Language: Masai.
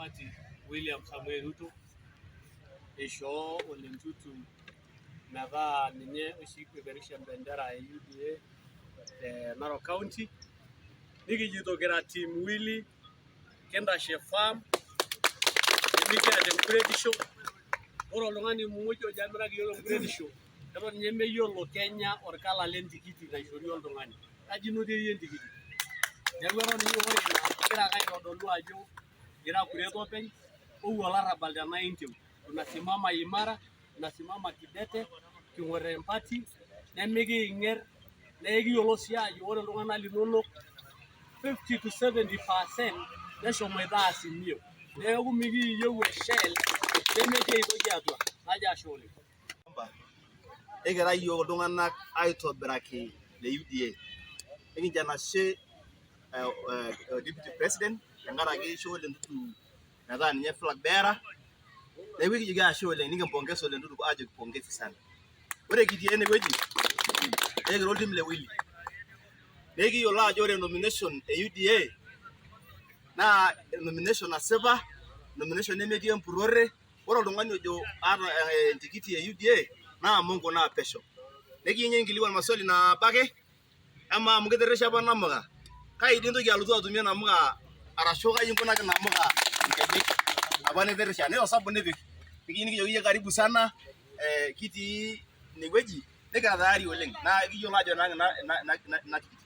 party William Samoei Ruto eishoo Ole Ntutu metaa ninye oshi oipeperusha embendera e UDA te Narok County. Nikijito kira team Willy kintashe firm nemikiata enkuretisho. Ore oltung'ani muj ojo amiraki iyiok enkuretisho eton ninye meyiolo Kenya orkala lentikiti naishori oltung'ani. Kaji inotie iyie entikiti? Neeku eton ninye ore ina igira ake aitodolu ajo ira kuret openy ou olarrabal tenaa inteu. Tunasimama imara, tunasimama kidete king'or empati nemikiing'er naa ekiyiolo sii aajo ore iltung'anak linonok 50 to 70% neshomoita Azimio. Neeku mikiiyieu eshell nemetii aitoki atua. Najo ashe oleng. Ekira iyiook iltung'anak aitobiraki le UDA. Nikincho enashe deputy president tenkaraki ishoo Ole Ntutu metaa ninye flag bearer. Neeku ekijoki ashe oleng nikimpongesa Ole Ntutu aajoki pongezi sana. Ore kitii enewueji naa ekira oltim le Willy. Naa ekiyiolo ajo ore nomination e UDA naa nomination nasipa, nomination nemetii empurrore. Ore oltung'ani ojo aata entikiti e UDA naa mongo naa pesho. Nekiyieu nikinkilikuan maswali naaba ake, amaa amu kitirrisha apa namuka, kai dii intoki alotu atumie namuka arashu kai inkunaki namuka nkejek apa nitirrisha, naa osabu nipik. Nikiyieu nikijoki iyie karibu sana kitii inewueji nikira tayari oleng naa ekiyiolo ajo enang ina tikiti.